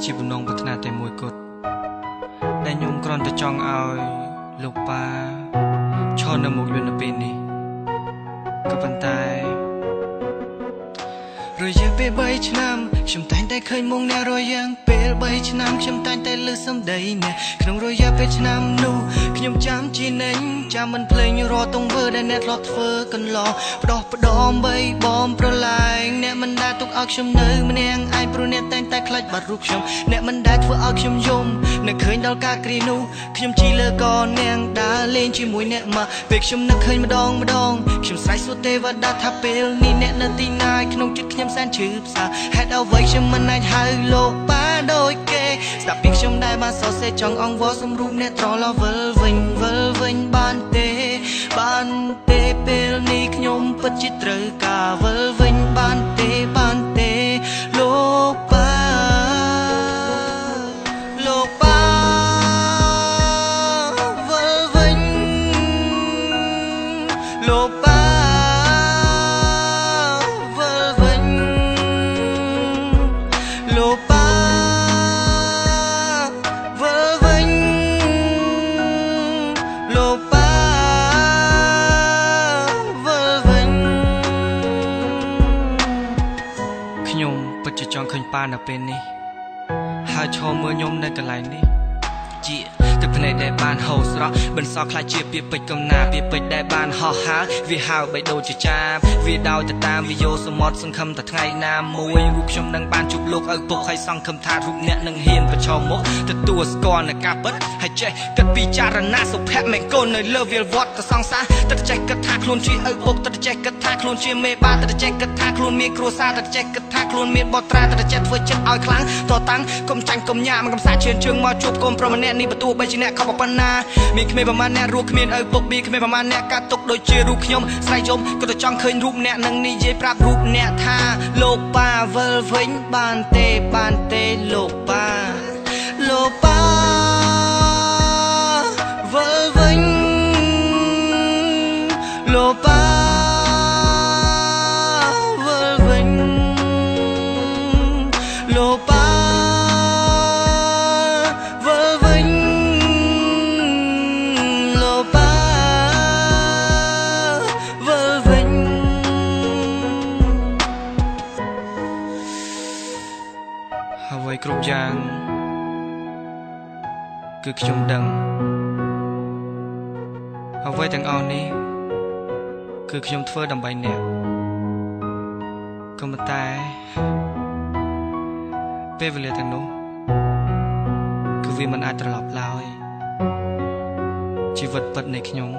ជាបំណងប្រាថ្នាតែមួយគត់ដែលខ្ញុំគ្រាន់តែចង់ឲ្យលោកប៉ាឈរនៅមុខយន្តពេលនេះក៏ប៉ុន្តែរយៈពេល3ឆ្នាំខ្ញុំតែងតែឃើញមុខអ្នករយ៉ាងពេល3ឆ្នាំខ្ញុំតែងតែឮសំដីអ្នកក្នុងរយៈពេលឆ្នាំនោះខ្ញុំចាំជានិញចាំមិនភ្លេចរាល់ទង្វើដែលអ្នកធ្លាប់ធ្វើកន្លងផ្ដោះផ្ដំបីបំប្រឡែងអ្នកមិនដែលទុកឲ្យខ្ញុំនៅម្នាក់ឯងព្រោះអ្នកតែងតែខ្លាចបាត់រូបខ្ញុំអ្នកមិនដែលធ្វើឲ្យខ្ញុំយំនឹកឃើញដល់ការគ្រានោះខ្ញុំជិះលើកអ្នកដើរលេងជាមួយអ្នកមកពេលខ្ញុំនឹកឃើញម្ដងម្ដងខ្ញុំស្រែកសួរទេវតាថាពេលនេះអ្នកនៅទីណាក្នុងចិត្តខ្ញុំសែនឈឺផ្សាហេតុអ្វីខ្ញុំមិនអាចហៅលោកប៉ាដូចគេស្ដាប់ពីខ្ញុំដែលបានសរសេរចង់អង្វរសំរូបអ្នកត្រឡប់វិលវិញវិលវិញបានទេបានទេពេលនេះខ្ញុំពិតជាត្រូវការវិលវិញបានទេបានទេលោកប៉ាលោកប៉ាវិលវិញលោកប៉ាវិលវិញលោកប៉ាវិលវិញលោកប៉ាវិលវិញខ្ញុំពិតជាចង់ឃើញប៉ានៅពេលនេះហើយឈរមើលខ្ញុំនៅកន្លែងនេះជាទឹកភ្នែកដែលបានហូរស្រស់បន្សល់ខ្លាចជាពាក្យពេចន៍កំណាពាក្យពេចន៍ដែលបានហោះហើរវាហើបីដូចជាចាបវាដោយទៅតាមវិយោសមុទ្រសង្ឃឹមតែថ្ងៃណាមួយរូបខ្ញុំនឹងបានជួបលោកឪពុកហើយសង្ឃឹមថារូបអ្នកនឹងហ៊ានប្រឈមមុខទទួលស្គាល់នៅការពិតហើយចេះគិតពិចារណាសុភមង្គលនៅលើវាលវត្តទៅសង្សារតែចេះគិតថាខ្លួនជាឪពុកតែចេះគិតថាខ្លួនជាមេបាតែចេះគិតថាខ្លួនមានគ្រួសារតែចេះគិតថាខ្លួនមានបុត្រាតែចេះធ្វើចិត្តឲ្យខ្លាំងតតាំងកុំចាញ់កុំញ៉ាំកុំសាឈានជើងមកជួបកូនប្រុសម្នាក់នេះបើទោះបីជាអ្នកខំប៉ុណ្ណាមានក្មេងប្រមាណអ្នករស់គ្មានឪពុកមានក្មេងប្រមាណអ្នកកាត់ទុកដូចជារូបខ្ញុំស្រែកយំក៏ទៅចង់ឃើញរូបអ្នកនឹងនិយាយប្រាប់រូបអ្នកថាលោកប៉ាវិលវិញបានទេបានទេលោកប៉ាលោកប៉ាវិលវិញលោកប៉ាវិលវិញលោកប៉ាវិលវិញលោកប៉ាវិលវិញអ្វីគ្រប់យ៉ាងគឺខ្ញុំដឹងអ្វីទាំងអស់នេះគឺខ្ញុំធ្វើដើម្បីអ្នកក៏ប៉ុន្តែពេលវេលាទាំងនោះគឺវាមិនអាចត្រឡប់ឡើយជីវិតពិតនៃខ្ញុំ